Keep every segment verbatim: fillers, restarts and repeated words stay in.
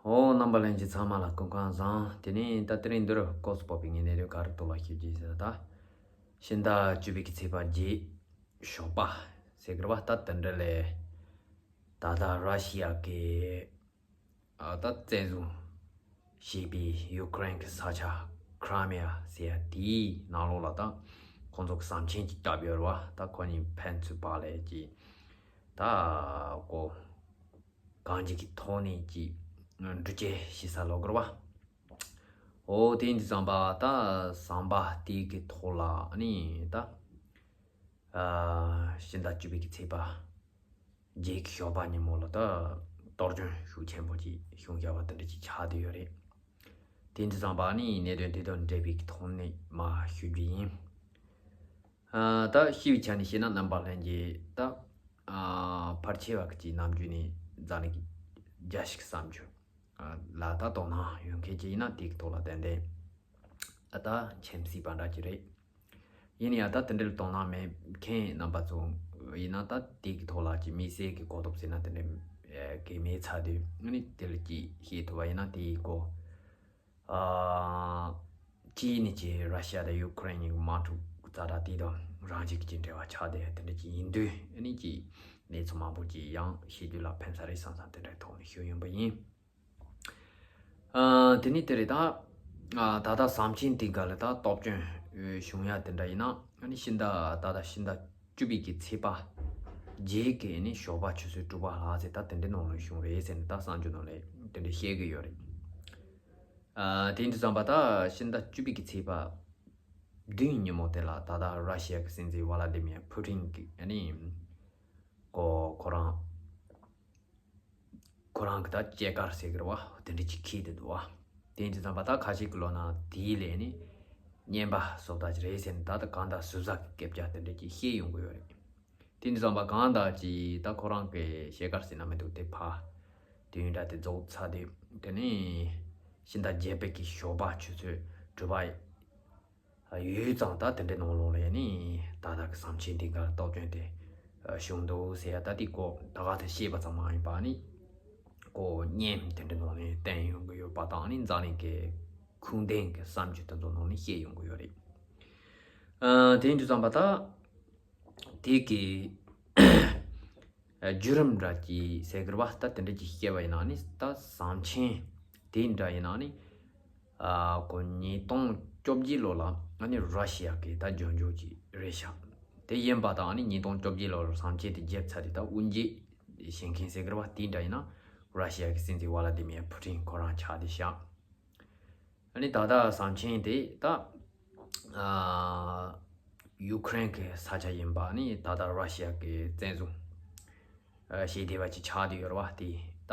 ཨོ། རྣམ་པ་ལྷན་རྒྱས་ཚང་མ་ལ་སྐུ་ཁམས་བཟང་། དེ་ནས་ད་དེ་རིང་འདིར་སྐོར་སུ་སྤོབས་པའི་ངའི་གནས་དོན་ག་རེ་ཐོག་ལ་ཞུ་རྒྱུ་ཡིན་ཟེར་ན། ད་ཕྱི་ཟླ་བཅུ་པའི་གི་ཚེས་པ་བརྒྱད་ཞོགས་པ་ཟེར་གི་རེད་བ། ད་དེ་འདྲ་ལས་ད་ལྟ་ར་ཤི་ཡ་གི་ཨ་ད་བཙན་བཟུང་བྱས་པའི་ཡུ་ཀེ་རེན་གྱི་ས་ཆ་ཁྲ་མི་ཡ་ཟེར་ཡ་དེའི་ནང་ལོགས་ལ་ད་ཁོང་ཚོ་གི་ཟམ་ཆེན་ཅིག་བཏབ་ཡོད་རེད་བ། ད་ཁོ་གཉིས་ཕན་ཚུན་བར་ལ་ཅིག་ད་ཀོ་གང་ཅིག་གི་ཐོག་ནས་ཅིག་འགྲུལ་སྐྱེལ་བྱེད་ས་ལོག་གི་རེད་བ། འོ། དེ་འདི་ཙམ་པ་ད་ཟམ་པ་དེ་གི་ཐོག་ལ་ཨ་ནི་ད་ཨ་ཕྱི་ཟླ་བཅུ་པའི་གི་ཚེས་པ་བརྒྱད་ཀྱི་ཞོགས་པ་ཉིན་མོ་ལ་ད་གཏོར་སྐྱོན་ཤུགས་ཆེན་པོ་ཅིག་བྱུང་བཞག་པ་དེ་འདྲ་ཅིག་ཆགས་བསྡད་ཡོད་རེད། དེ་འདི་ཙམ་པ་ཨ་ནི་གནད་དོན་དེ་དང་འབྲེལ་བའི་གི་ཐོག་ནས་མར་ཞུ་རྒྱུ་ཡིན། ཨ་ད་ཤེས་པའི་ཆ་ནས་བཤད་ན། རྣམ་པ་ལྷན་རྒྱས་ད་ཨ་ཕལ་ཆེ་བ་གི་ཅིག་ནམ་རྒྱུན་ནས་འཛམ་གླིང་གི་རྒྱལ་སྤྱི་གི་བསམ་སྤྱོད་ལ་ད་དོ་སྣང་ཡོད་མཁན་ཅིག་ཡིན་ན། དེ་གི་ཐོག་ལ་ཏན་ཏན་ཨ་ད་ཁྱིམ་གསོས་པ་འདྲ་ཅིག་རེད། ཡིན་ན་ཡང་ད་དེ་འདྲའི་དོ་སྣང་མེད་མཁན་རྣམ་པ་ཚོ་ཡིན་ན། ད་དེ་གི་ཐོག་ལ་ཅིག་དམིགས་བསལ་གྱི་གོ་རྟོགས་ཟེར་ན་དེ་འདྲ་གི་མེད་ཚར་དུས། ཨ་ནི་དེ་ལ་ཅིག་ཤེས་ཐུབ་པ་ཡིན་ན། དེའི་སྐོར་ཨ་གཅིག་ནས་ཅིག་ར་ཤི་ཡ་དང་ཡུ་ཀེ་རེན་གཉིས་ཀྱི་དམག་འཁྲུག་ཛ་དྲག་དེ་དང་རང་བཞིན་གྱི་ཅིག་འབྲེལ་བ་ཆགས་བསྡད་དེ་འདྲ་ཅིག་ཡིན་དུས། ཨ་ནི་ཅིག་གནས་ཚུལ་མང་པོ་ཅིག་ཡང་ཤེས་རྒྱུ་ལ་ཕན་ས་རེད་བསམ་བསམ་དེ་འདྲའི་ཐོག་ནས་ཞུ་ཡོང་པ་ཡིན། ཨ་དེ་ནས་དེ་རེད། ད་ཨ་ད་ལྟ་ཟམ་ཆེན་དེ་ག་ལ་ད་གཏོར་སྐྱོན་བྱུང་ཡ་དེ་འདྲ་ཡིན་ན། ཨ་ནི་ཕྱི་ཟླ་ད་ལྟ་ཕྱི་ཟླ་བཅུ་པའི་གི་ཚེས་པ་བརྒྱད་ཀྱི་ཨ་ནི་ཞོགས་པ་ཆུ་ཚོད་དྲུག་པ་ལྷག་ཙམ་ད་དེ་འདྲའི་ནང་ལ་བྱུང་རེད་ཟེར་ནས་ད་གསར་འགྱུར་ནང་ལ་དེ་འདྲ་བཤད་གི་ཡོད་རེད། ཨ་དེ་འདྲ་ཙམ་པ་ད་ཕྱི་ཟླ་བཅུ་པའི་གི་ཚེས་པ་བདུན་ཉིན་མོ་དེ་ལ་ད་ལྟ་ར་ཤི་ཡ་གི་སྲིད་འཛིན་ཝ་ལ་ཏི་མིར་ཕུ་ཊིན་གི་ཨ་ནི་ཁོ་ཁོ་རང་ཁོ་རང་གི་ད་སྐྱེས་སྐར་ཟེར་གི་རེད་བ། དེ་འདྲ་ཅིག་འཁེལ་བསྡད་འདུག་བ། དེ་འདྲ་ཙམ་པ་ད་ཁ་ཤས་ཀྱི་ལོ་ན་དེའི་ལས་ནི་བསྙེན་པ་སོགས་ད་ཅི་རེད་ཟེར་ནས། ད་ལྟ་གང་ལྟར་ཟུར་ཟ་གི་སྐད་ཆ་དེ་འདྲ་ཅིག་བཤད་ཡོང་གི་ཡོད་རེད། དེ་འདྲ་ཙམ་པ་གང་ལྟར་ཅིག་ད་ཁོ་རང་གི་སྐྱེས་སྐར་ཟེར་ན་མི་འདུག་དེ་ཕར་དུས་ཡུན་འདྲ་དེ་རྫོགས་ཚར་དུས། དེ་ནས་ཕྱི་ཟླ་བརྒྱད་པའི་གི་ཞོགས་པ་ཆུ་ཚོད་དྲུག་པ་ཡོད་ཙང་ད་དེ་འདྲའི་ནང་ལོགས་ལ་ནི་ད་ལྟ་གི་ཟམ་ཆེན་དེ་གར་གཏོར་སྐྱོན་དེ་བྱུང་འདུག་ཟེར་ཡ། ད་དེ་སྐོར་ད་ག་དེ་བཤད་པ་ཙམ་མ་ཡིན་པ་ནི་ཁོ་བརྙན་དེ་འདྲའི་ནང་ནས་བསྟན་ཡོང་གི་ཡོད་པ་དང་། ནི་འཛམ་གླིང་གི་ཁུངས་ལྡན་གྱི་བསམ་སྤྱོད་དེ་ཚོ་ནང་ནས་བཤད་ཡོང་གི་ཡོད་རེད། ཨ་དེ་འདྲ་ཙམ་པ་ད་དེ་གི་བརྒྱུད་རིམ་འདྲ་ཅིག་ཟེར་གི་རེད་བ། ད་དེ་འདྲ་ཅིག་བཤད་པ་ཡིན་ན་ནི། ད་ཟམ་ཆེན་དེ་འདྲ་ཡིན་ན་ནི། ཨ་ཁོ་ཉིས་སྟོང་བཅོ་བརྒྱད་ལོ་ལ་ཨ་ནི་ར་ཤི་ཡ་གི་ད་ལྗང་ཇོ་ཅིག་རེད་ཤག་དེ་ཡིན་པ་དང་། ཨ་ནི་ཉིས་སྟོང་བཅོ་བརྒྱད་ལོ་ལ་ཟམ་ཆེན་དེ་བརྒྱབ་ཚར་དུས། ད་དབུ་འབྱེད་བྱེད་མཁན་ཟེར་གི་རེད་བ། དེ་འདྲ་ཡིན་ན་ར་ཤི་ཡ་གི་སྲིད་འཛིན་ཝ་ལ་ཏི་མིར་ཕུ་ཊིན་ཁོ་རང་ཆགས་བསྡད་ཤག་ཨ་ནི་ད་ལྟ་ཟམ་ཆེན་དེ་ད་ཨ་ཡུ་ཀེ་རེན་གྱི་ས་ཆ་ཡིན་པ་ནི་ད་ལྟ་ར་ཤི་ཡ་གིས་བཙན་བཟུང་ཨ་བྱས་བསྡད་པ་ཅིག་ཆགས་བསྡད་ཡོད་རེད་བ། དེ་ད་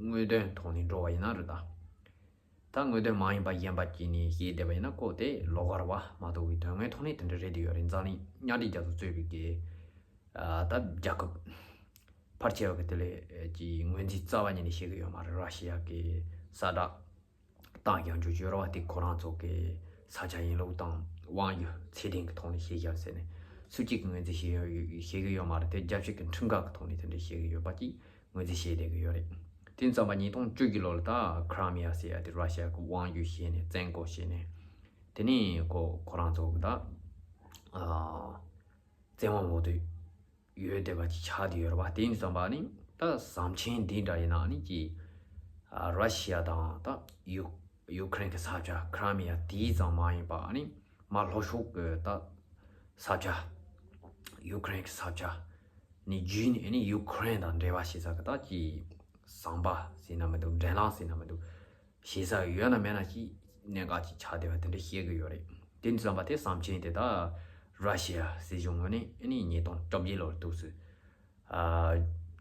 དངོས་དོན་ཐོག་ནས་འགྲོ་བ་ཡིན་ན་རེད། ད་ད་དངོས་དོན་མ་ཡིན་པ་གཞན་པ་ཅིག་ནས་བཤད་བསྡད་པ་ཡིན་ན་ཁོ་དེ་ལོགས་ཀ་རེད་བ། མ་གཏོགས་པའི་དོན་དངོས་ཐོག་ནས་དེ་འདྲ་རེད་བསྡད་ཡོད་རེད། འཛམ་གླིང་མཉམ་འབྲེལ་རྒྱལ་ཚོགས་གཙོས་པའི་གི་ཨ་ད་རྒྱལ་ཁབ་ཕལ་ཆེ་བ་གི་དེ་ལས་ཀྱི་ངོས་འཛིན་རྩ་བ་ཉིད་ནས་བྱེད་གི་ཡོད་མ་རེད། ར་ཤི་ཡ་གི་ས་བསྒྲགས་བཏང་ཡང་འཇུ་འཇུ་ར་བ་དེ་ཁོ་རང་ཚོ་གི་ས་ཆ་ཡིན་ལུགས་དང་། དབང་ཡོད་ཚད་ལྡན་གྱི་ཐོག་ནས་བྱེད་བཞག་ཟེར་ནས་སུ་གཅིག་གི་ངོས་འཛིན་བྱེད་ཡོད་བྱེད་གི་ཡོད་མ་རེད། དེ་རྒྱལ་སྤྱི་གི་ཁྲིམས་ཁང་གི་ཐོག་ནས་དེ་འདྲ་བྱེད་གི་ཡོད་པ་ཅིག་ངོས་འཛིན་བྱེད་བསྡད་གི་ཡོད་རེད། དེ་ཙམ་པ་ཉིས་སྟོང་བཅུ་གི་ལོ་ལ་ད་ཁྲ་མི་ཡ་ཟེར་ཡ་དེ་ར་ཤི་ཡ་གི་དབང་ཡོད་བྱས་ནས་བཙན་བཀོལ་བྱས་ནས། དེ་ནས་ཁོ་ཁོ་རང་ཚོ་གི་ད་ཨ་བཙན་དབང་འོག་ཏུ་ཡོད་བསྡད་པ་ཅིག་ཆགས་བསྡད་ཡོད་རེད་བ། དེ་ཡིན་ཙམ་པ་ནི་ད་ཟམ་ཆེན་འདི་འདྲ་ཡིན་ན་ནི་ཅིག་ཨ་ར་ཤི་ཡ་དང་ད་ཡུ་ཡུ་ཀེ་རེན་གྱི་ས་ཆ་ཁྲ་མི་ཡ་དེའི་ཙམ་མ་ཡིན་པ། ཨ་ནི་མར་ལྷོ་ཕྱོགས་ཀྱི་ད་ས་ཆ་ཡུ་ཀེ་རེན་གྱི་ས་ཆ་ནས་བརྒྱུད་ནས། ཨ་ནི་ཡུ་ཀེ་རེན་དང་འབྲེལ་བ་བྱེད་ས་གི་ད་ཅིག་ཟམ་པ་ཟེར་ན་མི་འདུག་འགྲན་ལམ་ཟེར་ན་མི་འདུག་བྱེད་ས་ཡོད་ན་མེད་ན་ཅིག་གནད་འགག་ཅིག་ཆགས་བསྡད་པ་དེ་འདྲ་བཤད་གི་ཡོད་རེད། དེ་འདྲ་ཙམ་པ་དེ་ཟམ་ཆེན་དེ་ད་ར་ཤི་ཡ་སྲིད་གཞུང་ངོས་ནས་ཨ་ནི་ཉིས་སྟོང་བཅོ་བརྒྱད་ལོར་འདུག་སེ་ཨ་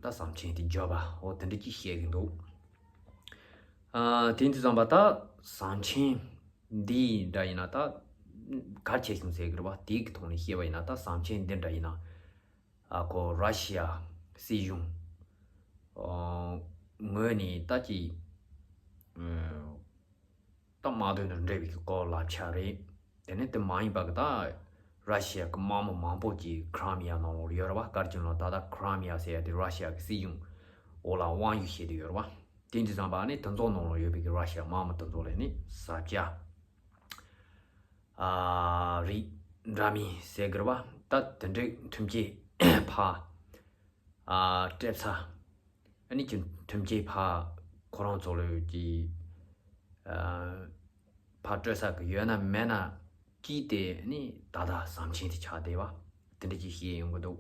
ད་ཟམ་ཆེན་དེ་བརྒྱབ་པ་འོ་དེ་འདྲ་ཅིག་བཤད་གི་འདུག་ཨ་དེ་འདྲ་ཙམ་པ་ད་ཟམ་ཆེན་འདི་འདྲ་ཡིན་ན་ད་གལ་ཆེ་ཤོས་ཟེར་གི་རེད་བ། དེ་གི་ཐོག་ནས་བཤད་པ་ཡིན་ན་ད་ཟམ་ཆེན་འདི་འདྲ་ཡིན་ན། ཨ་ཁོ་ར་ཤི་ཡ་སྲིད་གཞུང་ཨ་ངོས་ནས་ད་ཅིག་ཨ་ད་དམག་དོན་དང་འབྲེལ་བའི་གི་སྐོར་ལབ་ཆ་རེད། དེ་ནས་དེ་མ་ཡིན་པ་གི་ད་ར་ཤི་ཡ་གི་དམག་མི་མང་པོ་ཅིག་ཁྲ་མི་ཡ་ནང་ལོགས་ཡོད་རེད་བ། ག་རེ་བྱས་ན་ད་ལྟ་ཁྲ་མི་ཡ་ཟེར་ཡ་དེ་ར་ཤི་ཡ་གི་སྲིད་གཞུང་འོག་ལ་དབང་ཡོད་བྱས་ཏེ་ཡོད་རེད་བ། དེ་འདི་ཙམ་པ་ནི་དེ་ཚོ་ནང་ལ་ཡོད་པའི་གི་ར་ཤི་ཡ་དམག་མི་དེ་ཚོ་ལ་ནི་ས་སྐྱ་ཨ་རིགས་འདྲ་མིན་ཟེར་གི་རེད་བ། ད་དེ་འདྲའི་ཁྲིམས་ཆད་ཕར་ཨ་སྤྲད་ཚར། ཨ་ནི་ཁྱོད་ཁྲིམས་ཆད་ཕར་ཁོ་རང་ཚོ་ལ་གི་ཨ་ཕར་སྤྲོད་ས་གི་ཡོད་ན་མེད་ན་གཅིག་དེ་ནི་ད་ལྟ་ཟམ་ཆེན་དེ་ཆགས་བསྡད་པ་དེ་འདྲ་ཅིག་བཤད་ཡོང་གི་འདུག་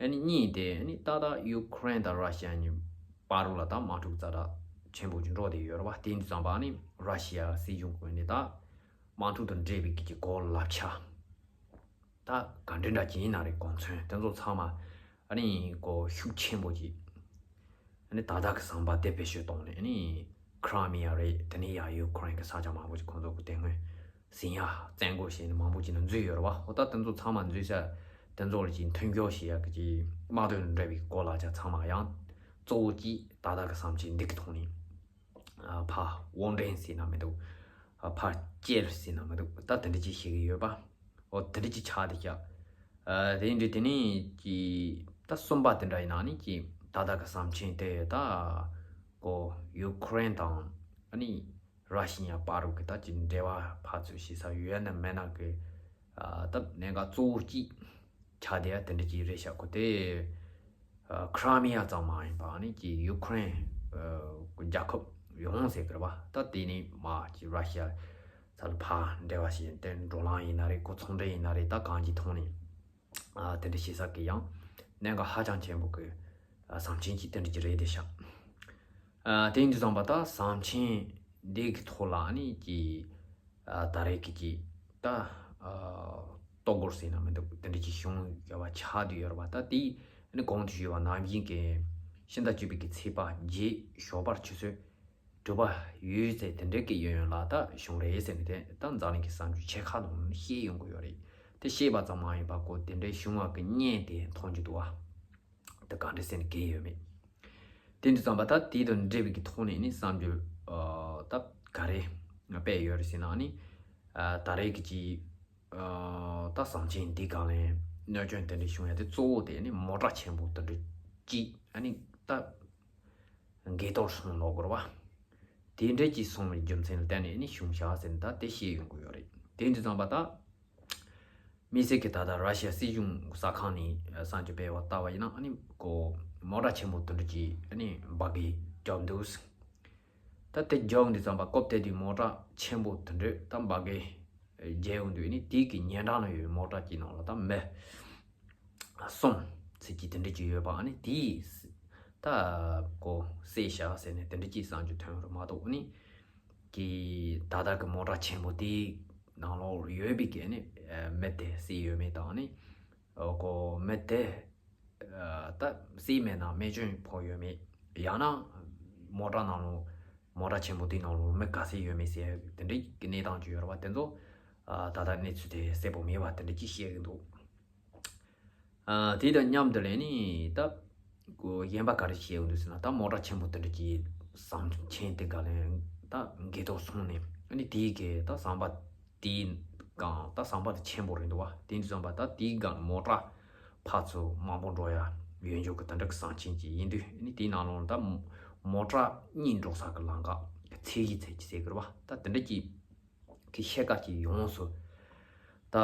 ཨ་ནི་གཉིས་དེ་ནི་ཏག་ཏག་ཡུ་ཁུ་རེན་དང་ར་ཤི་ཡ་གཉིས་བར་ལ་ད་དམག་འཁྲུག་ཛ་དྲག་ཆེན་པོ་ཅིག་འགྲོ་བསྡད་ཡོད་རེད་བ། དེ་འདི་ཙམ་པ་ནི་ར་ཤི་ཡ་སྲིད་གཞུང་གིས་ནི་ད་དམག་འཁྲུག་དང་འབྲེལ་བའི་གི་གོ་ལབ་ཆ་ད་ག་འདྲ་འདྲ་ཅིག་ཡིན་ན་རེད། གོ་མཚོན་དེ་ཚོ་ཚང་མ་ཨ་ནི་གོ་ཤུགས་ཆེན་པོ་ཅིག་ཨ་ནི་ད་ལྟ་གི་ཟམ་པ་དེ་བེད་སྤྱོད་བཏང་ནས་ཨ་ནི་ཁི་རི་མི་ཡ་རེད། དེ་ནས་ཡང་ཡུ་ཁུ་རེན་གི་ས་ཆ་མང་པོ་ཅིག་ཁོང་ཚོ་གི་དེ་སྔོན་ཟིན་ཡ་བཙན་རྒོལ་བྱས་ནས་མང་པོ་ཅིག་ནི་འཛུལ་ཡོད་རེད་བ། འོ་ད་དེ་ཚོ་ཚང་མ་འཛུལ་ས་དེ་ཚོ་ལ་ཅིག་མཐུན་འགྱུར་བྱེད་ཡ་གི་ཅིག་དམག་དོན་དང་འབྲེལ་བའི་གོ་ལག་ཆ་ཚང་མ་ཡང་གཙོ་བོ་ཅིག་ད་ལྟ་གི་ཟམ་ཆེན་འདི་གི་ཐོག་ནས་ཨ་ཕར་དབོར་འདྲེན་ཟེར་ན་མི་འདུག་ཨ་ཕར་བསྐྱལ་ཟེར་ན་མི་འདུག་ད་དེ་འདྲ་ཅིག་བྱེད་ཀྱི་ཡོད་པ། འོ་དེ་འདྲ་ཅིག་ཆགས་བསྡད་ཀྱག་ཨ་དེ་འདྲ་དེ་ནས་ཀྱི་ད་གསུམ་པ་དེ་འདྲ་ཡིན་ན་ནི་ཀྱི་ད་ལྟ་གི་ཟམ་ཆེན་དེ་ད་ཀོ་ཡུ་ཁུ་རེན་དང་ཨ་ནི་ར་ཤི་ཡ་བར་གི་ད་ཀྱི་འབྲེལ་བ་ཕར་ཚུར་བྱེད་ས་ཡོད་ན་མེད་ན་གི་ཨ་ད་གནད་འགག་གཙོ་བོ་གཅིག་ཆགས་བསྡད་ཡ་དེ་འདྲ་ཅིག་རེད་ཤག་ཁོ་དེ་ཨ་ཁི་རི་མི་ཡ་ཙམ་མ་ཡིན་པ་ཨ་ནི་ཀྱི་ཡུ་ཁུ་རེན་ཨ་རྒྱལ་ཁབ་ཡོངས་ཟེར་གི་རེད་བ། ད་དེ་ནི་མ་ཀྱི་ར་ཤི་ཡ་ཚ་ལ་ཕར་འབྲེལ་བ་བྱས་ཏེ་འགྲོ་ལམ་ཡིན་ན་རེད། གོ་ཚོང་འབྲེལ་ཡིན་ན་རེད། ད་གང་ཅིའི་ཐོག་ནས་ཨ་དེ་འདྲ་བྱེད་ས་གི་ཡང་གནད་འགག་ཧ་ཅང་ཆེན་པོ་གི་ཨ་ཟམ་ཆེན་གྱི་དེ་འདྲ་ཅིག་རེད་བསྡད་ཤག་ཨ་དེ་ཡིན་དུས་ཙམ་པ་ད་ཟམ་ཆེན་འདི་གི་ཐོག་ལ་ཨ་ནི་ཀྱི་ཨ་ད་རེས་ཀྱི་ཀྱི་ད་ཨ་ལྟོ་གོར་ཟེར་ན་མི་འདུག་དེ་འདྲ་ཅིག་བྱུང་ཡོད་པ་ཆགས་བསྡད་ཡོད་རེད་བ། ད་དེ་ཨ་ནི་གོང་དུ་ཞུས་པ་ནང་བཞིན་གྱི་ཕྱི་ཟླ་བཅུ་པའི་གི་ཚེས་པ་བརྒྱད་ཞོགས་པར་ཆུ་ཚོད་གྲུབ་པ་ཡོད་ཚེ་དེ་འདྲའི་གི་ཡོད་ཡོད་ལ་ད་བྱུང་རེད་ཟེར་ནས་དེ་ད་འཛམ་གླིང་གི་གསར་འགྱུར་ཆེ་ཁག་ནང་བཤད་ཡོང་གི་ཡོད་རེད། དེ་བཤད་པ་ཙམ་མ་ཡིན་པ་ཁོ་དེ་འདྲའི་བྱུང་བ་གི་བརྙན་དེ་མཐོང་རྒྱུ་འདུག་བ། དེ་ག་འདྲ་ཟེར་ནས་གལ་ཡོད་མེད། དེ་འདྲ་ཙམ་པ་ད་དེ་དང་འབྲེལ་བའི་གི་ཐོག་ནས་ནི་བསམ་རྒྱུ་ཨ་ད་ག་རེ་སྤེལ་ཡོད་རེད་ཟེར་ན་ནི་ཨ་ད་རེས་གི་ཅི་ཨ་ད་ཟམ་ཆེན་འདི་སྒང་ལ་གནོད་སྐྱོན་དེ་འདྲ་བྱུང་ཡ་དེ་གཙོ་བོ་དེ་ནི་མོ་ཊ་ཆེན་པོ་དེ་འདྲ་ཅིག་ཨ་ནི་ད་འགས་གཏོར་སོང་ལབ་དགོས་རེད་བ། དེ་འདྲ་ཅིག་སོང་བའི་རྒྱུ་མཚན་ལ་བརྟེན་ནས་ནི་བྱུང་ཤག་ཟེར་ནས་ད་དེ་བཤད་ཡོང་གི་ཡོད་རེད། དེ་འདྲ་ཙམ་པ་ད་དམིགས་བསལ་གྱི་ད་ལྟ་ར་ཤི་ཡ་སྲིད་གཞུང་གསར་ཁང་ནས་གསར་འགྱུར་སྤེལ་བ་ལྟ་བ་ཡིན་ན་ཨ་ནི་ཀོ་མོ་ཊ་ཆེན་པོ་དེ་འདྲ་ཅིག་ཨ་ནི་འབར་གས་རྒྱབ་འདུག་ད་དེ་རྒྱབ་འདི་ཙམ་པ་སྐབས་དེ་དུས་མོ་ཊ་ཆེན་པོ་དེ་འདྲ་ད་འབར་གས་རྒྱག་ཡོང་དུས་ནི་དེའི་གི་ཉེ་འགྲམ་ལ་ཡོད་མོ་ཊ་གི་ནང་ལ་ད་མི་གསུམ་ཚིག་གི་དེ་འདྲ་ཅིག་ཡོད་པ་ཨ་ནི་དེས་ད་ཀོ་བསད་བཞག་ཟེར་ནས་དེ་འདྲ་ཅིག་གསར་འགྱུར་ཐོན་ཡོད་རེད་མ་གཏོགས་ཨ་ནི། གི་ད་ལྟ་གི་མོ་ཊ་ཆེན་པོ་དེའི་ནང་ལོགས་ཡོད་པའི་གི་ནི་མི་དེ་བསད་ཡོད་མེད་དང་ནི་ཨོ་ཀོ་མི་དེ་ད་བསད་མེད་ན་རྨས་སྐྱོན་ཕོག་ཡོད་མེད། ཡང་ན་མོ་ཊ་ནང་ལོགས་མོ་ཊ་ཆེན་པོ་དེའི་ནང་ལོགས་མི་ག་ཚད་ཡོད་མེད་ཟེར་དེ་འདྲའི་གི་གནས་སྟངས་ཅིག་ཡོད་རེད་བ། དེ་ཚོ་ད་ལྟ་གནས་ཚུལ་དེ་གསལ་པོ་མེད་བ་དེ་འདྲ་ཅིག་བཤད་གི་འདུག་ཨ་དེ་དང་མཉམ་དུ་ལས་ནི་ད་གོ་གཞན་པ་ག་རེ་བཤད་ཡོང་འདུག་ཟེར་ན་ད་མོ་ཊ་ཆེན་པོ་དེ་འདྲ་ཅིག་ཟམ་ཆེན་དེ་ག་ལས་ད་འགས་གཏོར་སོང་ནས་ཨ་ནི་དེའི་གི་ད་ཟམ་པ་དེའི་སྒང་ད་ཟམ་པ་དེ་ཆེན་པོ་རེད་འདུག་བ། དེ་འདྲ་ཟམ་པ་ད་དེའི་སྒང་མོ་ཊ་ཕར་ཚུར་མང་པོ་འགྲོ་ཡ་ཡོད་འཇོག་གི་དེ་འདྲ་གི་ཟམ་ཆེན་ཅིག་ཡིན་དུས་ཨ་ནི་དེའི་ནང་ལོགས་ད་མོ་ཊ་གཉིས་འགྲོ་ས་གི་ལམ་ཁ་ཚད་གཞི་ཚད་ཀྱི་ཟེར་གི་རེད་བ། ད་དེ་འདྲ་ཅིག་གི་ཤེལ་དཀར་གྱི་ཡོངས་སུ་ད་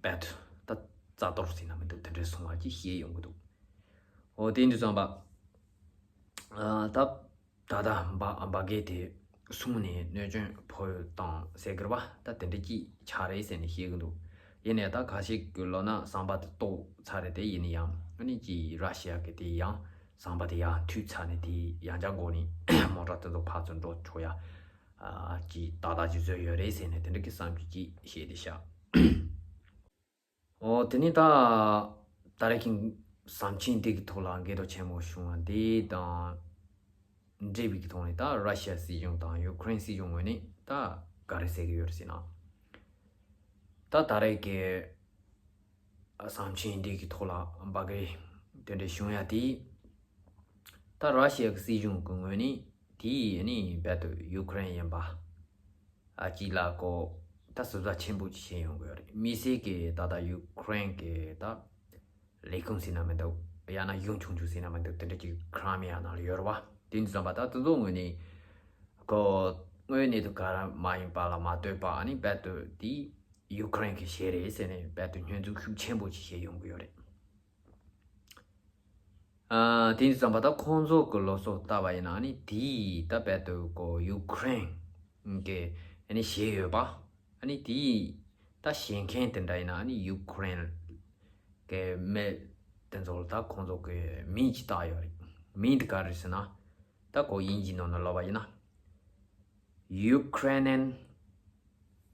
བད་ད་རྩ་གཏོར་ཟེར་ན་མི་འདུག་དེ་འདྲའི་སོང་བ་ཅིག་བཤད་ཡོང་གི་འདུག་འོ་དེ་འདྲ་ཙམ་པ་ཨ་ད་ད་ད་འབར་འབར་གས་དེ་སོང་ནས་གནོད་སྐྱོན་ཕོག་ཡོད་དང་ཟེར་གི་རེད་བ། ད་དེ་འདྲ་ཅིག་ཆགས་རེད་ཟེར་ནས་བཤད་གི་འདུག་ཡིན་ནའི་ད་ཁ་ཤས་ཀྱི་ལོ་ན་ཟམ་པ་དེ་གཏོར་ཚར་རེད། དེ་ཡིན་ན་ཡང་ཨ་ནི་ཅིག་ར་ཤི་ཡ་གི་དེ་ཡང་ཟམ་པ་དེ་ཡང་མཐུད་ཚར་ནས་དེ་ཡང་བསྐྱར་འགོ་ནས་མོ་ཊ་དེ་ཚོ་ཕར་ཚུར་འགྲོ་ཆོག་ཡ། ཨ་ཅིག་ཏག་ཏག་ཅིག་བཟོས་ཡོད་རེད་ཟེར་ནས་དེ་འདྲ་གི་བསམ་ཚུལ་ཅིག་བཤད་དེ་ཤག་འོ་དེ་ནི་ད་ད་རེས་ཀྱི་ཟམ་ཆེན་འདི་གི་ཐོག་ལ་འགས་གཏོར་ཆེན་མོ་བྱུང་བ་འདི་དང་འབྲེལ་བའི་གི་ཐོག་ནས་ད་ར་ཤི་ཡ་སྲིད་གཞུང་དང་ཡུ་ཁུ་རེན་སྲིད་གཞུང་ངོས་ནས་ད་ག་རེ་ཟེར་གི་ཡོད་རེད་ཟེར་ན། ད་ད་རེས་ཀྱི་ཟམ་ཆེན་འདི་གི་ཐོག་ལ་འབར་གས་དེ་འདྲ་བྱུང་ཡ་དེ། ད་ར་ཤི་ཡ་གི་སྲིད་གཞུང་གི་ངོས་ནས་དེ་ནི་རྦད་དེ་ཡུ་ཁུ་རེན་ཡིན་པ་ཨ་ཅིག་ལ་ཀོ་ད་ཟུར་ཟ་ཆེན་པོ་ཅིག་བྱས་ཡོང་གི་ཡོད་རེད། དམིགས་བསལ་གྱི་ད་ལྟ་ཡུ་ཁུ་རེན་གྱི་ད་ལས་ཁུངས་ཟེར་ན་མི་འདུག་ཡང་ན་གཞུང་ཆུང་ཆུང་ཟེར་ན་མི་འདུག་དེ་འདྲ་ཅིག་ཁི་རི་མི་ཡ་ནང་ལ་ཡོད་རེད་བ། དེ་འདི་ཙམ་པ་ད་དེ་ཚོ་ངོས་ནས་ཁོ་དངོས་གནས་དུ་ག་ར་མ་ཡིན་པ་ལ་མ་ལྟོས་པ། ཨ་ནི་རྦད་དེ་དེ་ཡུ་ཀེ་རེན་གྱི་གཞས་རེད་ཟེར་ནས་རྦད་དེ་སྙོན་འཛུགས་ཤུགས་ཆེན་པོ་ཅིག་བྱས་ཡོང་གི་ཡོད་རེད། ཨ། དེ་འདི་ཙམ་པ་ད་ཁོང་ཚོ་གི་ལོ་ཚོད་ལྟ་བ་ཡིན་ན། ཨ་ནི་དེ་ད་རྦད་དེ་ཁོ་ཡུ་ཀེ་རེན་གྱི་ཨ་ནི་གཞས་ཡོད་པ། ཨ་ནི་དེ་ད་གཞས་མཁན་དེ་འདྲ་ཡིན་ན། ཨ་ནི་ཡུ་ཀེ་རེན་གྱི་མི་དེ་ཚོ་ལ་ད་ཁོང་ཚོ་གི་མིང་ཅིག་བཏགས་ཡོད་རེད། མིང་དེ་ག་རེ་ཟེར་ན། ད་ཁོ་དབྱིན་ཇིའི་ནང་ན་ལབ་པ་ཡིན་ན། Ukrainian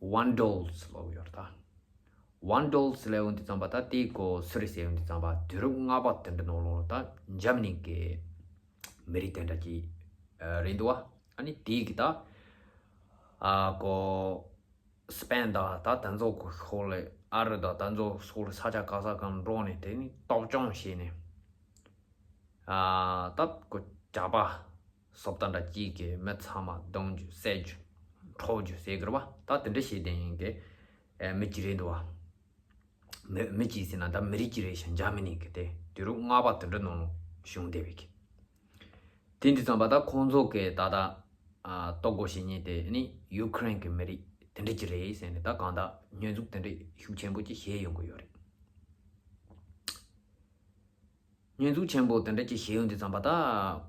Vandals ལབ་ཡོད་རེད་ད། Vandals ལབ་ཡོང་དུས་ཙམ་པ་ད་དེ་ཁོ་སུ་རེད་ཟེར་ཡོང་དུས་ཙམ་པ། དུས་རབས་ལྔ་པ་དེ་འདྲ་ནང་ལོགས་ད་འཇར་མ་ནི་གི་མི་རིགས་དེ་འདྲ་ཅིག་ཨ་རེད་འདུག་བ། ཨ་ནི་དེ་གི་ད་ཨ་ཁོ་སི་པེན་དང་ད་དེ་ཚོ་གི་ཕྱོགས་ལ། ཨ་རི་དང་དེ་ཚོ་ཕྱོགས་ལ་ས་ཆ་ག་ས་གང་འགྲོ་ནས་དེ་ནི་སྟོབས་སྐྱོང་བྱས་ནས། ཨ་ད་ཁོ་ཇག་པ་སོབ་ད་འདྲ་གཅིག་གིས་མི་ཚང་མ་རྡུང་རྒྱུ་བསད་རྒྱུ་འཕྲོག་རྒྱུ་ཟེར་གི་རེད་བ། ད་དེ་འདྲ་བྱས་བསྡད་མཁན་གྱི་ཨེ་མི་གཅིག་རེད་འདུག་བ། མི་མི་གཅིག་ཟེར་ན་ད་མི་རིགས་གཅིག་རེད་ཤག་འཇར་མ་ནི་གི་དེ་དུས་རབས་ལྔ་པ་དེ་འདྲ་ནང་བྱུང་བསྡད་པའི་གི། དེ་འདི་ཙམ་པ་ད་ཁོང་ཚོ་གི་ད་ལྟ་ཨ་ལྟོ་གོས་བྱེད་མཁན་དེ་ནི་ཡུ་ཀེ་རེན་གྱི་མི་རིགས་དེ་འདྲ་གཅིག་རེད་ཟེར་ནས། ད་གང་ལྟར་སྙོན་འཛུགས་དེ་འདྲ་ཤུགས་ཆེན་པོ་ཅིག་བྱས་ཡོང་གི་ཡོད་རེད། སྙོན་འཛུགས་ཆེན་པོ་དེ་འདྲ་ཅིག་བྱས་ཡོང་དུས་ཙམ་པ། ད་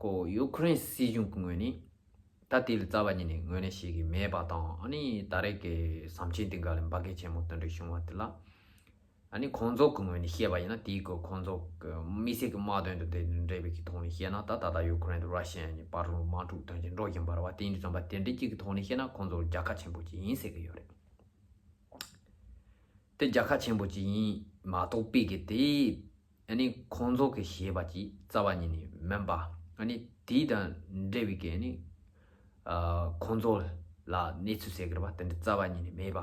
ཁོ་ཡུ་ཀེ་རེན་སྲིད་གཞུང་གི་ངོས་ནས་ད་དེ་ལ་རྩ་བ་ཉིད་ནས་ངོས་ལེན་བྱེད་ཀྱི་མེད་པ་དང་། ཨ་ནི་ད་རེས་ཀྱི་ཟམ་ཆེན་དེ་ག་ལ་འབར་གས་ཆེན་མོ་དེ་འདྲ་བྱུང་བ་དེ་ལ། ཨ་ནི་ཁོང་ཚོ་གི་ངོས་ནས་བཤད་པ་ཡིན་ན། དེའི་གི་ཁོང་ཚོ་གི་དམིགས་བསལ་གྱི་དམག་དོན་དང་དེ་འབྲེལ་བའི་གི་ཐོག་ནས་བཤད་ན། ད་ད་ལྟ་ཡུ་ཀེ་རེན་དང་ར་ཤི་ཡ་གཉིས་བར་དུ་དམག་འཁྲུག་དོན་རྐྱེན་འགྲོ་བཞིན་པ་རེད་བ། དེ་ཡིན་དུས་ཙམ་པ་དེ་འདྲ་གཅིག་གི་ཐོག་ནས་བཤད་ན་ཁོང་ཚོ་རྒྱལ་ཁ་ཆེན་པོ་ཅིག་ཡིན་ཟེར་གི་ཡོད་རེད། དེ་རྒྱལ་ཁ་ཆེན་པོ་ཅིག་ཡིན་མ་གཏོགས་པའི་གི་དེ། ཨ་ནི་ཁོང་ཚོ་གི་བྱས་པ་ཅིག་རྩ་བ་ཉིད་ནས་མིན་པ། ཨ་ནི་དེ་དང་འབྲེལ་བའི་གི་ཨ་ནི་ཨ་ཁོང་ཚོ་ལ་གནས་ཚུལ་ཟེར་གི་རེད་བ། དེ་འདྲ་རྩ་བ་ཉིད་ནས་མེད་པ།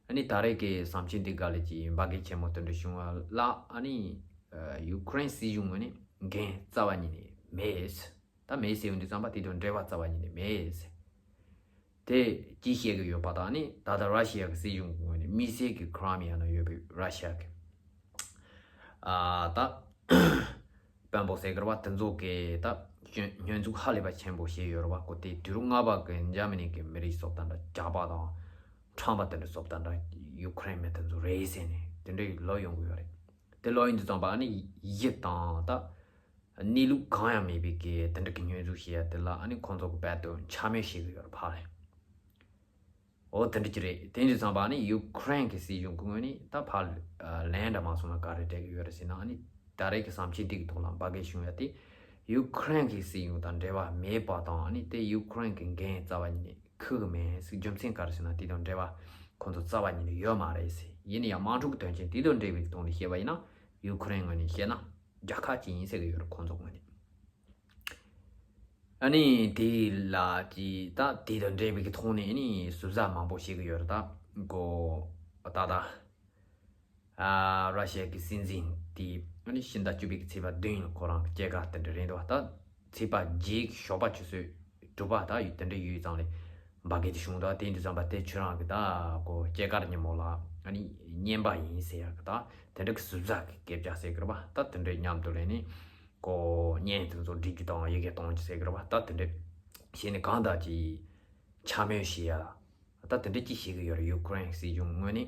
ཨ་ནི་ད་རེས་ཀྱི་ཟམ་ཆེན་དེ་ག་ལ་ཅིག་འབར་གས་ཆེན་མོ་དེ་འདྲ་བྱུང་བ་ལ། ཨ་ནི་ཨ་ཡུ་ཀེ་རེན་སྲིད་གཞུང་ངོས་ནས་འགན་རྩ་བ་ཉིད་ནས་མེད། ད་མེད་ཟེར་ཡོང་དུས་ཙམ་པ་དེ་དང་འབྲེལ་བ་རྩ་བ་ཉིད་ནས་མེད་ཟེར། དེ་ཅིག་བཤད་གི་ཡོད་པ་དང་། ཨ་ནི་ད་ལྟ་ར་ཤི་ཡ་གི་སྲིད་གཞུང་གི་ངོས་ནས་དམིགས་བསལ་གྱི་ཁི་རི་མི་ཡ་ན་ཡོད་པའི་ར་ཤི་ཡ་གི་ཨ་ད་དཔོན་པོ་ཟེར་གི་རེད་བ། དེ་ཚོ་གི་ད་སྐྱོན་སྙོན་འཛུགས་ཧ་ལས་པ་ཆེན་པོ་བྱས་ཡོད་རེད་བ། ཁོ་དེ་དུས་རབས་ལྔ་པ་གི་འཇར་མ་ནི་གི་མི་རིགས་སོབ་ད་འདྲ་ཇག་པ་དང་ཁྲམ་པ་དེ་འདྲ་སོབ་ད་འདྲ་ཡུ་ཀེ་རེན་མི་དེ་ཚོ་རེད་ཟེར་ནས་དེ་འདྲ་ལབ་ཡོང་གི་ཡོད་རེད། དེ་ལབ་ཡོང་དུས་ཙམ་པ། ཨ་ནི་གཞས་དང་ད་གནས་ལུགས་གང་ཡང་མེད་པའི་གི་དེ་འདྲ་གི་སྙོན་འཛུགས་བྱེད་ཡ་དེ་ལ། ཨ་ནི་ཁོང་ཚོ་གི་རྦད་དེ་འཕྱ་སྨོད་བྱེད་གི་ཡོད་རེད་ཕར་ལ། འོ་དེ་འདྲ་ཅིག་རེད། དེ་འདྲ་ཙམ་པ། ཨ་ནི་ཡུ་ཀེ་རེན་གི་སྲིད་གཞུང་གི་ངོས་ནས་ད་ཕར་ལན་འདྲ་མ་སོང་ན་ག་རེ་སྤྲད་གི་ཡོད་རེད་ཟེར་ན། ཨ་ནི་ད་རེས་གི་ཟམ་ཆེན་དེ་གི་ཐོག་ལ་འབར་གས་བྱུང་ཡ་དེ་ཡུ་ཀེ་རེན་གི་སྲིད་གཞུང་དང་འབྲེལ་བ་མེད་པ་དང་། ཨ་ནི་དེ་ཡུ་ཀེ་རེན་གི་འགན་རྩ་བ་ཉིད་ནས་འཁུར་གི་མེད་ཟེར། རྒྱུ་མཚན་ག་རེ་ཟེར་ན་དེ་དང་འབྲེལ་བ་ཁོང་ཚོ་རྩ་བ་ཉིད་ནས་ཡོད་མ་རེད་ཟེར། ཡིན་ན་ཡང་དམག་འཁྲུག་གི་དོན་རྐྱེན་དེ་དང་འབྲེལ་བའི་ཐོག་ནས་བཤད་པ་ཡིན་ན། ཡུ་ཀེ་རེན་ངོས་ནས་བཤད་ན་རྒྱལ་ཁ་ཅིག་ཡིན་ཟེར་གི་ཡོད་རེད་ཁོང་ཚོ་ངོས་ནས། ཨ་ནི་དེ་ལ་ཅིག་ད་དེ་དང་འབྲེལ་བའི་གི་ཐོག་ནས་ཨ་ནི་ཟུར་ཟ་མང་པོ་བྱེད་གི་ཡོད་རེད། ད་ཁོ་ད་ད་ཨ་ར་ཤི་ཡ་གི་སྲིད་འཛིན་དེ་ཨ་ནི་ཕྱི་ཟླ་བཅུ་པའི་གི་ཚེས་པ་བདུན་ལ་ཁོ་རང་གི་སྐྱེས་སྐར་དེ་འདྲ་རེད་འདུག་བ། ད་ཚེས་པ་བརྒྱད་ཀྱི་ཞོགས་པ་ཆུ་ཚོད་དྲུག་པ་ད་ཡོད། དེ་འདྲ་ཡོད་ཙང་ལས་འབར་གས་དེ་བྱུང་འདུག་དེ་འདྲ་ཙམ་པ་དེ་ཁྱོད་རང་གི་ད་ཁོ་སྐྱེས་སྐར་ཉིན་མོ་ལ་ཨ་ནི་བརྙན་པ་ཡིན་ཟེར་ཡ་གི་ད་དེ་འདྲ་གི་ཟུར་ཟ་གི་སྐད་ཆ་ཟེར་གི་རེད་བ། ད་དེ་འདྲ་མཉམ་དུ་ལས་ནི་ཁོ་བརྙན་དེ་ཚོ་སྒྲིག་རྒྱུ་དང་ཡི་གེ་གཏོང་རྒྱུ་ཟེར་གི་རེད་བ། ད་དེ་འདྲ་བྱས་ནས་གང་ལྟར་གྱི་འཕྱ་སྨོད་བྱེད་ཡ་ད་དེ་འདྲ་ཅིག་བྱེད་གི་ཡོད་རེད། ཡུ་ཀེ་རེན་སྲིད་གཞུང་ངོས་ནས།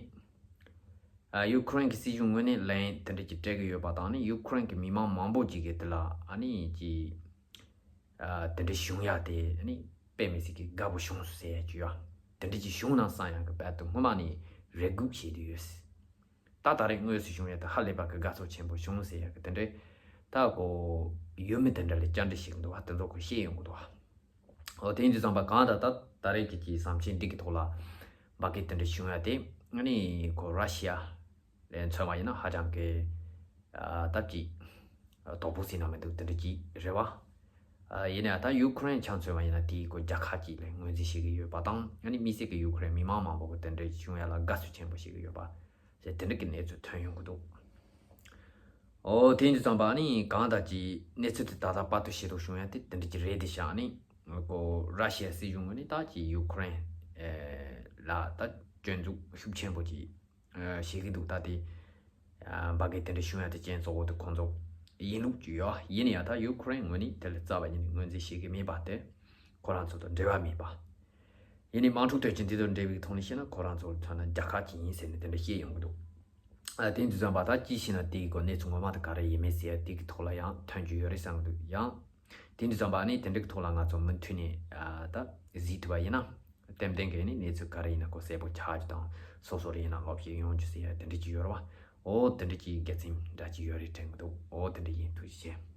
ཨ་ཡུ་ཀེ་རེན་གྱི་སྲིད་གཞུང་ངོས་ནས་ལན་དེ་འདྲ་ཅིག་སྤྲད་གི་ཡོད་པ་དང་། ཨ་ནི་ཡུ་ཀེ་རེན་གྱི་མི་མང་མང་པོ་ཅིག་གིས་དེ་ལ་ཨ་ནི་ཅིག་ཨ་དེ་འདྲ་བྱུང་ཡ་དེ་ཨ་ནི་དཔེ་མི་སྲིད་ཀྱི་དགའ་པོ་བྱུང་སོང་ཟེར་ཡ་ཅིག་ཡོད། དེ་འདྲ་ཅིག་བྱུང་ན་བསམ་ཡ་གི་རྦད་དེ་སྔོན་མ་ནས་རེ་སྒུག་བྱས་བསྡད་ཡོད། ད་ད་རེས་དངོས་སུ་བྱུང་ཡ་དེ་ཧ་ལས་པ་གི་དགའ་ཚོར་ཆེན་པོ་བྱུང་ཟེར་ཡ་གི་དེ་འདྲ། ད་ཁོ་ཡུལ་མི་དེ་འདྲ་ལ་བཅར་འདྲི་བྱེད་གི་འདུག་བ། དེ་ཚོ་ཁོ་བཤད་ཡོང་གི་འདུག་བ། འོ་དེ་ཡིན་དུས་ཙམ་པ་གང་ལྟར་ད་ད་རེས་ཀྱི་ཀྱི་ཟམ་ཆེན་འདི་གི་ཐོག་ལ་འབར་གས་དེ་འདྲ་བྱུང་ཡ་དེ་ཨ་ནི་ཁོ་ར་ཤི་ཡ་ལ་མཚོན་པ་ཡིན་ན་ཧ་ཅང་གི་ཨ་སྟབས་ཀྱིས་དོག་པོ་ཟེར་ན་མི་འདུག་དེ་འདྲ་ཅིག་རེད་བ། ཨ་ཡིན་ན་ཡང་ད་ཡུ་ཀེ་རེན་ཆ་མཚོན་པ་ཡིན་ན་དེའི་ཁོ་རྒྱལ་ཁ་ཅིག་ལ་ངོས་འཛིན་བྱེད་ཀྱི་ཡོད་པ་དང་། ཨ་ནི་དམིགས་བསལ་གྱི་ཡུ་ཀེ་རེན་མི་མང་མང་པོ་གི་དེ་འདྲ་བྱུང་ཡ་ལ་དགའ་བསུ་ཆེན་པོ་བྱེད་ཀྱི་ཡོད་པ། ཟེར་དེ་འདྲ་གི་གནས་ཚུལ་ཐོན་ཡོང་གི་འདུག་འོ་དེ་ཡིན་དུས་ཙམ་པ་ནི་གང་ལྟར་གྱི་གནས་ཚུལ་དེ་ད་ལྟ་བར་དུ་ཤེས་རྟོགས་བྱུང་ཡ་དེ་དེ་འདྲ་གི་རེད་དེ་ཤག་ནི་ཁོ་ར་ཤི་ཡ་སྲིད་གཞུང་ངོས་ནས་ད་ཀྱི་ཡུ་ཀེ་རེན་ལ་ད་སྐྱོན་འཛུགས་ཤུགས་ཆེན་པོ་ཅིག་བྱེད་ཀྱི་འདུག་ད་དེ་འབར་གས་དེ་འདྲ་བྱུང་ཡ་དེ་རྐྱེན་གཙོ་བོ་དེ་ཁོང་ཚོ་ ཡིན་ལུགས་ཀྱི་ཡོད། ཡིན་ཡང་ད་ཡུ་ཁུ་རེན་ངོས་ནས་དེ་ལ་རྩ་བ་ཉིད་ནས་ངོས་འཛིན་བྱེད་ཀྱི་མེད་པ་དེ་ཁོ་རང་ཚོ་དང་འབྲེལ་བ་མེད་པ། ཡིན་ནའི་དམག་འཁྲུག་དོན་རྐྱེན་འདི་དང་འབྲེལ་བའི་ཐོག་ནས་བཤད་ན་ཁོ་རང་ཚོ་མཚོན་ན་རྒྱལ་ཁབ་ཅིག་ཡིན་ཟེར་ནས་དེ་འདྲ་བཤད་ཡོང་གི་འདུག་ཨ་དེ་འདྲ་ཙམ་པ་ད་ཅི་ཞིག་ན་དེའི་སྐོར་གནས་ཚུལ་ངོ་མ་དེ་ག་རེ་ཡིན་མིན་ཟེར་དེ་གི་ཐོག་ལ་ཡང་ཐོན་རྒྱུ་ཡོད་རེད་བསམ་གི་འདུག་ཡང་དེ་འདྲ་ཙམ་པ་ནི་དེ་འདྲ་གི་ཐོག་ལ་ང་ཚོ་མུ་མཐུད་ནས་ཨ་ད་གཟིགས་ཐུབ་པ་ཡིན་ན། ཏན་ཏན་གྱི་ནི་གནས་ཚུལ་ག་རེ་ཡིན་ན་ཁོ་གསལ་པོ་ཆགས་རྒྱུ་དང་སོ་སོ་རེ་ཡིན་ན་སློབ་ཞིག་ཡོང་རྒྱུ་ཟེར་ཡ་དེ་འདྲ་ཅིག་ཡོད་རེད་བ། ཨོ་དེ་འདྲ་ཅིག་དགེ་མཚན་འདྲ་ཅིག་ཡོད་རེད་དྲན་གི་འདུག་ཨོ་དེ་འདྲ་ཡིན། ཐུགས་རྗེ་ཆེ།